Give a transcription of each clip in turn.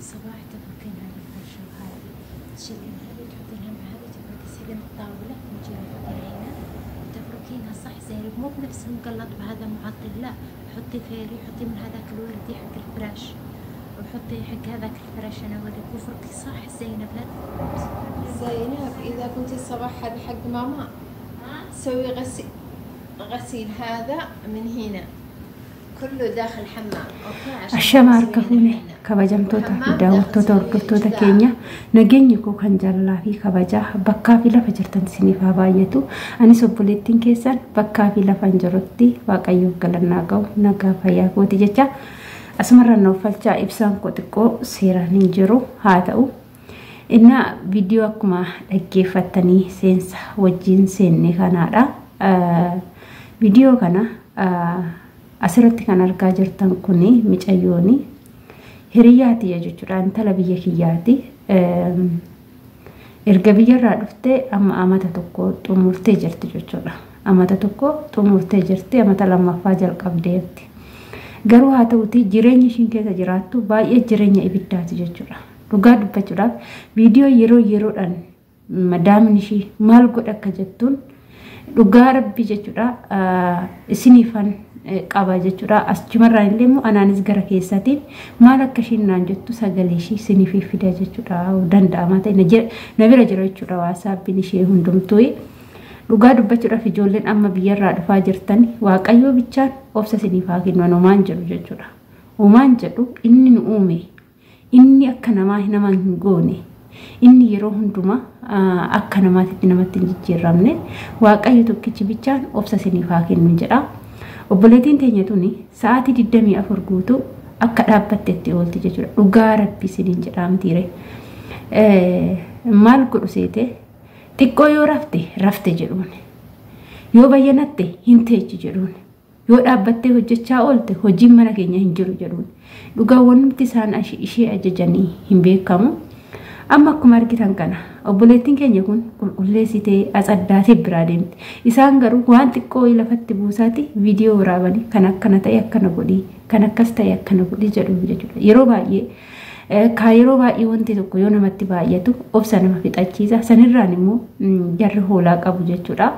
الصباح تفركين هذه الفرشة وهذه تشيلين هذه تحطينها مع هذه، تسيلين الطاولة وتجيبين تحطينها هنا وتفركينها صح زينب، مو بنفس المقلط بهذا معطل، لا حطي فيري، حطي من هذاك الوردي حق الفراش، وحطي حق هذاك الفراش انا اوريك، وفركي صح زينب. لا زينب إذا كنت الصباح هذا حق ماما سوي غسيل هذا من هنا كله داخل حمام، okay؟ عشان Ashama تسوين harka fuune حنا. Kabajamtoota fi daawwattoota hordoftoota keenya, nageenyi koo kan jaalalaa fi kabajaa bakkaa fi lafa jirtan isiniif haa baay'atu. Anis obboleettiin keessan bakkaa fi lafa hin jirutti Waaqayyoof galannaa ga'u nagaa fayyaa kooti jecha asumarraan na uffalchaa, ibsaan koo xiqqoo seeraan hin jiru haa ta'u. Innaa viidiyoo akkuma dhaggeeffattanii seensa wajjin seenne kanaadha. Viidiyoo kana asirratti kan argaa jirtan kuni micayyooni hiriyyaati jechuudha. Intala biyya kiyyaati. Erga biyyarraa dhuftee amma amata tokko xumurtee jirti jechuudha. Amata tokko xumurtee jirti, amata lammaffaa jalqabdeerti. Garuu haa ta'uti jireenya ishiin keessa jiraattu baay'ee jireenya ibiddaati jechuudha. Dhugaa dubbachuudhaaf viidiyoo yeroo yeroodhaan madaamni ishii maal godha akka jettuun dhugaa rabbi jechuudha isiniifan qaba jechuudha. Achumarraan illee immoo anaanis gara keessaatiin maal akka ishiin naan jettu sagalee ishii isiniif fida jechuudha. Danda'amaa ta'e na bira jira jechuudha WhatsAppiin ishee hundumtuu. Dhugaa dubbachuudhaaf ijoolleen amma biyyarraa dhufaa jirtan, Waaqayyoo bichaan obsa isiniif haa kennu, homaan jedhu jechuudha. Homaan jedhu, inni nu uume, inni akka namaa nama hin goone, inni yeroo hundumaa akka namaatitti namatti hin jijjiiramne, Waaqayyo tokkichi bichaan obsa isiniif haa kennu jedha. Obboleettiin teenya tuni sa'aatii 24 guutuu akka dhaabbattetti oolti jechuudha. Dhugaa rabbi isiniin jedha mitiire. Maal godhu seete, xiqqoo yoo rafte rafte jedhuun, yoo bayyanatte hin teechi jedhuun, yoo dhaabbattee hojjechaa oolte hojiin mana keenya hin jiru jedhuun. Dhugaa wanti isaan ishee ajajanii hin beekamu. Amma akkuma argitan kana obboleettiin keenya kun qulqulleessitee atsaddaatee biraa deemti. Isaan garuu waan xiqqoo lafatti buusaati viidiyoo waraabanii kan akkana ta'e akkana godhii, kan akkas ta'e akkana godhii jedhu jechuudha. Yeroo baay'ee kaa yeroo baay'ee wanti tokko yoo namatti baay'atu obsa nama fixachiisa. Sanirraan immoo jarri hoolaa qabu jechuudha.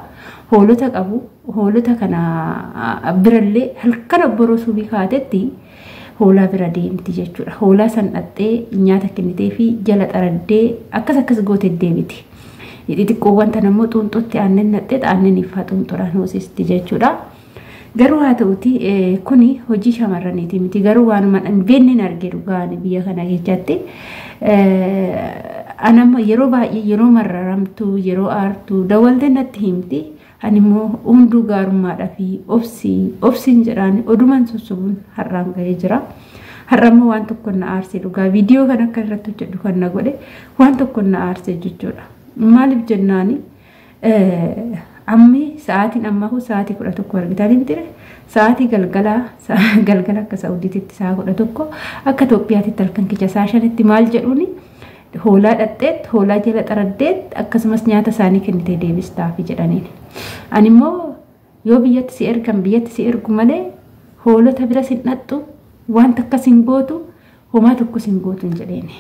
Hoolota qabu. Hoolota kana birallee halkan obboroo subii kaatetti hoolaa bira deemti jechuudha. Hoolaa san dhattee nyaata kennitee fi jala xaraddee akkas akkas gootee deebiti. Xixiqqoowwan tan immoo xuunxootti aannan naqxee aannan ifaa xuunxoodhaan hoosisti jechuudha. Garuu haa ta'uti kuni hojii shamarraniiti miti, garuu waanuma hin beekne arge dhugaan biyya kana keessatti. Anamma yeroo baay'ee yeroo marraramtu, yeroo aartu dawwaltee natti himti. Ani immoo hunduu gaarummaadhaa fi obsii obsiin jedhaan odumaan sossobuun har'aan gahee jira. Har'a immoo waan tokko na aarse, dhugaa viidiyoo kan akka irratti hojjedhu kan na godhe waan tokko na aarse jechuudha. Maaliif jennaani, ammi sa'aatiin ammaa kun sa'aatii 11 argitanii miti, sa'aatii galgalaa galgala akka Saawudiititti sa'a 11, akka Itoophiyaatitti halkan keessa sa'a 5tti maal jedhuuni, hoolaa dhadheet, hoolaa jala xaraddeet, akkasumas nyaata isaanii kennitee deebistaafi jedhaniin. Ani immoo yoo biyyatti si ergan biyyatti si ergu malee hoolota bira sin dhadhu, wanta akkas hin gootu, homaa tokkos hin gootu hin jedheeni.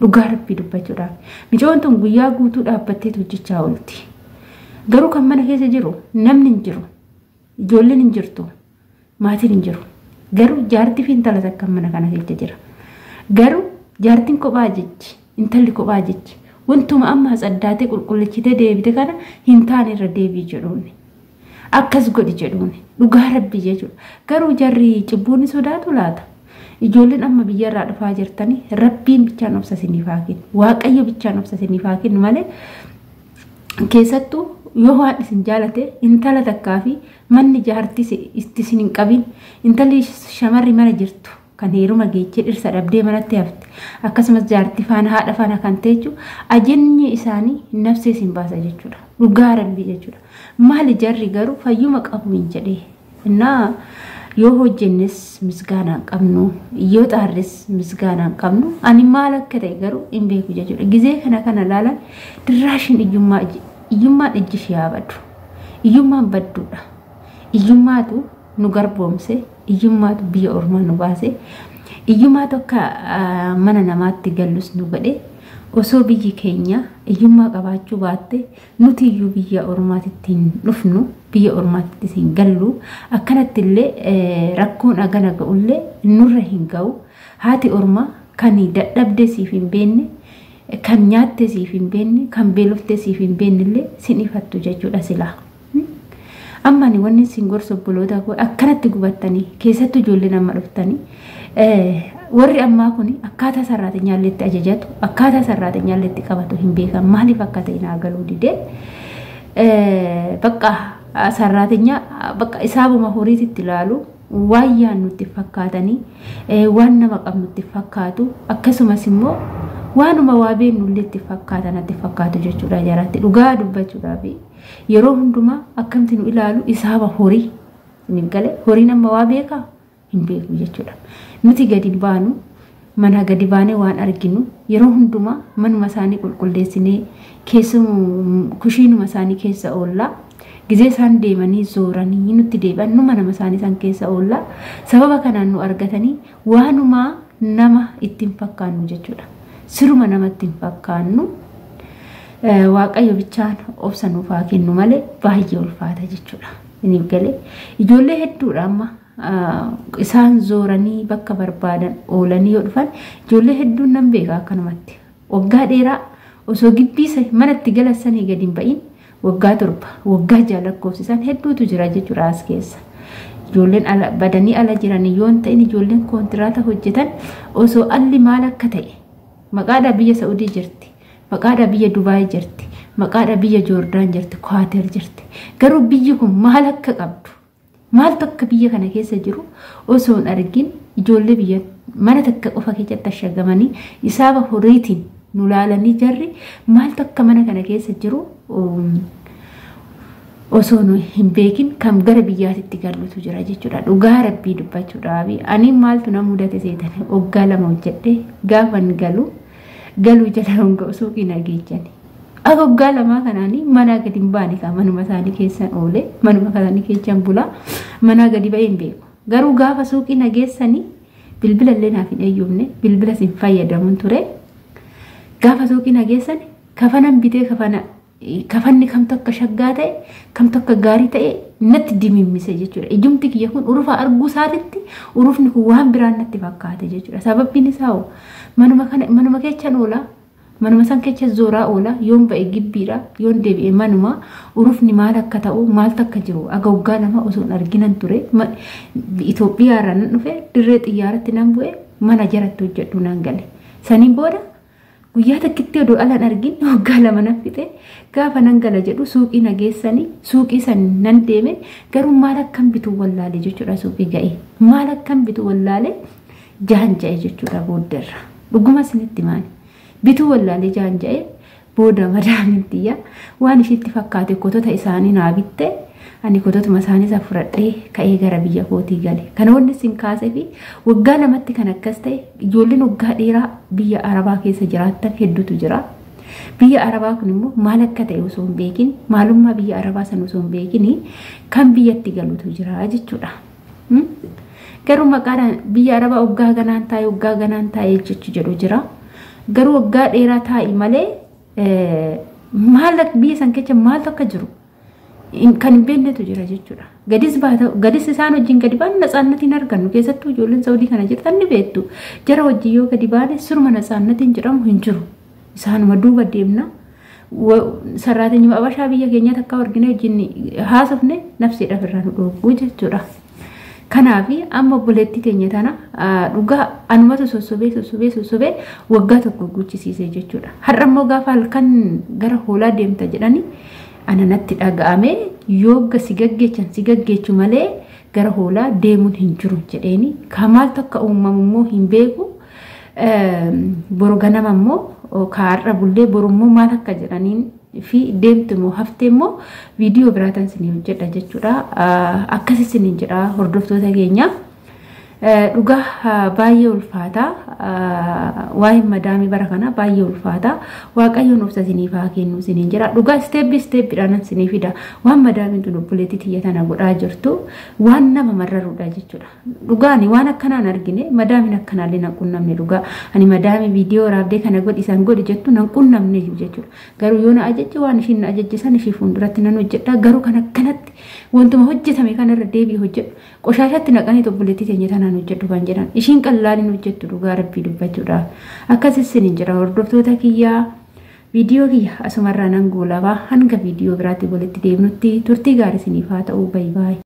Dhugaa rabbii dubbachuudhaaf. Micoon tun guyyaa guutuu dhaabbattee hojjechaa oolti. Garuu kan mana keessa jiru namni hin jiru. Ijoolleen hin jirtu. Maatiin hin jiru. Garuu jaartii fi intala takka mana kana keessa jira. Garuu jaartiin kophaa jechi, intalli kophaa jechi. Wantuma amma tsaddaatee qulqullichitee deebite kana hin taane irra deebii jedhuun. Akkas godhi jedhuun. Dhugaa rabbii jechuudha. Garuu jarri cubbuun sodaatu laata? Ijoolleen amma biyyarraa dhufaa jirtanii, rabbiin bichaan obsa isiniif haa kennu. Waaqayyo bichaan obsa isiniif haa kennu malee, keessattuu yoo waan isin jaalate intala takkaa fi manni jaartii itti isin hin qabin, intalli shamarri mana jirtu kan heeruma geechee dhirsa dhabdee manatti hafte, akkasumas jaartii faana haadha faana kan ta'e jechuudha, ajeenyi isaanii nafsee isin baasa jechuudha, dhugaa rabbii jechuudha. Maali jarri garuu fayyuma qabu hin jedhee innaa, yoo hojjennes misgaanaa hin qabnu, yoo xaarres misgaanaa hin qabnu. Ani maal akka ta'e garuu hin beeku jechuudha. Gizee kana kana laalan dirraashin iyyummaa, iyyummaan ijji ishee haa badu. Iyyummaan badduudha. Iyyummaatu nu garboomse, iyyummaatu biyya ormaa nu baase. Iyyummaa tokko mana namaatti gallus nu godhe. Osoo biyyi keenya iyyummaa qabaachuu baatte nuti iyyuu biyya ormaatitti hin dhufnu, biyya ormaatittis hin gallu, akkanatti illee rakkoon agana ga'ullee nurra hin ga'u. Haati ormaa kan dadhabdee siif hin beekne, kan nyaattee siif hin beekne, kan beeloftee siif hin beekne illee sin ifattu jechuudha silaa. Amma ani wanni isin gorsu obboloota koo, akkanatti gubattanii, keessattuu ijoolleen amma dhuftanii, warri ammaa kun akkaataa sarraatenyaalleetti ajajatu, akkaataa sarraatenyaalleetti qabatu hin beekan. Maaliif akka ta'e naa galuu didee, bakka sarraatenyaa bakka isaabuma horiititti ilaalu, waan yaadnutti fakkaatanii, waan nama qabnutti fakkaatu, akkasumas immoo waanuma waa beeknullee itti fakkaata natti fakkaatu jechuudha jaratti. Dhugaa dubbachuudhaaf yeroo hundumaa akkamti nu ilaalu, isaaba horii hin gale, horiin amma waa beekaa hin beeku jechuudha. Nuti gadi baanu, mana gadi baanee waan arginu, yeroo hundumaa manuma isaanii qulqulleessinee keessuma kushiinuma isaanii keessa oollaa, gizee isaan deemanii zooranii nutti deebi'an nu manama isaanii san keessa oollaa. Sababa kanaan nu argatanii waanumaa nama ittiin fakkaannu jechuudha. Siruma namatti hin fakkaannu. Waaqayyo bichaan obsa nuuf haa kennu malee baay'ee ulfaata jechuudha. Inni galee ijoollee hedduudha amma isaan zooranii bakka barbaadan oolanii yoo dhufan, ijoollee hedduun nan beeka akkanumatti. Waggaa dheeraa osoo gibbii manatti galasanii gadi hin ba'iin waggaa 7, waggaa 6 lakkoofsisan hedduutu jira jechuudha as keessa. Ijoolleen ala badanii ala jiran yoo hin ta'in, ijoolleen kontiraata hojjetan osoo alli maal akka ta'e, maqaadhaa biyya Saa'udii jirti, maqaadhaa biyya Dubaay jirti, maqaadhaa biyya Joordaan jirti, Kwaater jirti. Garuu biyyi kun maal akka qabdu, maaltu akka biyya kana keessa jiru osoo hin argin, ijoollee biyya mana takka qofa keessatti ashagamanii isaaba horiitiin nu laalanii, jarri maaltu akka mana kana keessa jiru osoo nu hin beekin kan gara biyyaatitti galuutu jira jechuudha. Dhugaa rabbii dubbachuudhaaf ani maaltu na mudate seetan? Waggaa 2 hojjedhe, gaafan galu galuu jala hanga suuqii nageechani. Akka waggaa 2 kanaanii manaa gadi hin baane, kan manuma isaanii keessan oole, manuma isaanii keessan bulaa, manaa gadi ba'ee hin beeku. Garuu gaafa suuqii nageessanii bilbila illee naaf hin eeyyamne, bilbila sin fayyadamuun ture. Gaafa suuqii nageessan kafanan bitee, kafana kafanni kamtu akka shaggaa ta'e, kamtu akka gaarii ta'e natti dimimmise jechuudha. Ijumti kiyya kun urufa arguu isaatitti urufni kun waan biraan natti fakkaate jechuudha. Sababbiin isaa hoo manuma kana manuma keechan oola, manuma san keessa zooraa oola, yoon ba'e gibbiidha, yoon deebi'e manuma, urufni maal akka ta'u, maaltu akka jiru aga waggaa 2 osoo hin arginan ture. Itoophiyaa irraa nan dhufe, dirree xiyyaaratti nan bu'e, mana jaratti hojjedhu nan gale. Saniin booda guyyaa takkitti odoo alan argin waggaa 2 nan fixe. Gaafa nan gala jedhu suuqii na geessanii, suuqii san nan deeme, garuu maal akkan bitu wallaale jechuudha. Suuqii ga'e maal akkan bitu wallaale, jahan ja'e jechuudha booddeerra. Dhuguma isinitti maani bituu wallaalee jahan ja'e. Booda madaamin tiyya waan ishiitti fakkaate kotota isaanii naa bitte, ani kototuma isaanii isa fudhadhee ka'ee gara biyya kootii gale. Kana wanni isin kaasee fi waggaa 2tti kan akkas ta'e, ijoolleen waggaa dheeraa biyya Arabaa keessa jiraattan hedduutu jira. Biyya Arabaa kun immoo maal akka ta'e osoo hin beekin, maalummaa biyya Arabaa sana osoo hin beekin kan biyyatti galutu jira jechuudha. Garuu maqaadhaan biyya Arabaa waggaa ganaan taa'e, waggaa ganaan taa'e jechuu jedhu jira. Garuu waggaa dheeraa taa'i malee maal biyya san keessa maaltu akka jiru kan hin beeknetu jira jechuudha. Gadis baata, gadis isaan wajjin gadi baane natsaannatiin argannu. Keessattuu ijoolleen Saudii kana jirtan ni beektu. Jara wajjin yoo gadi baane surma natsaannatiin jedhamu hin jiru. Isaanuma duuba deemna. Sarraatenyuma abashaa biyya keenya takka argine wajjin haasofne nafsiidhaaf irraa nu dhooguu jechuudha. Kanaaf amma obboleettii keenya tana dhugaa anumatu sossobee sossobee sossobee waggaa 1 guuchisiise jechuudha. Har'a immoo gaafa halkan gara hoolaa deemta jedhanii ana natti dhaga'ame, yoo si gaggeechan si gaggeechu malee gara hoolaa deemuun hin jiru jedheeni. Ka maaltu akka uumamu immoo hin beeku. Boru ganama immoo kaarra bullee, boru immoo maal akka jedhaniin fi deemtu immoo haftee immoo viidiyoo biraatan isinii hojjedha jechuudha. Akkas isiniin jedha hordoftoota keenya. Dhugaa baay'ee ulfaata. Waa'een madaamii bara kana baay'ee ulfaata. Waaqayyoon obsa isiniif haa kennu isiniin jira. Dhugaa isteeppi isteeppiidhaan isinii fida. Waan madaamiin tun obboleettii tiyya tana godhaa jirtu waan nama mararudha jechuudha. Dhugaani waan akkanaan argine madaamiin akkanaallee nan qunnamne dhugaa. Ani madaamii viidiyoo raabdee kana godhi isaan godhi jettu nan qunnamne jechuudha. Garuu yoo na ajajje waan ishiin na ajajje san ishii fuulduratti nan hojjedha. Garuu kan akkanatti wantuma hojjetame kanarra deebi'ee hojjedhu. Qoshaashatti naqanii obboleettii teenya tanaan hojjedhu kan jedhan. Ishiin qallaaliin hojjettu dhugaa rabbii dubbachuudhaaf. Akkas isiniin jira hordoftoota kiyyaa. Viidiyoo kiyya asumarraa nan goolabaa hanga viidiyoo biraatti walitti deemnutti turtii gaarii isiniif haa ta'u. Baay'ee baay'ee.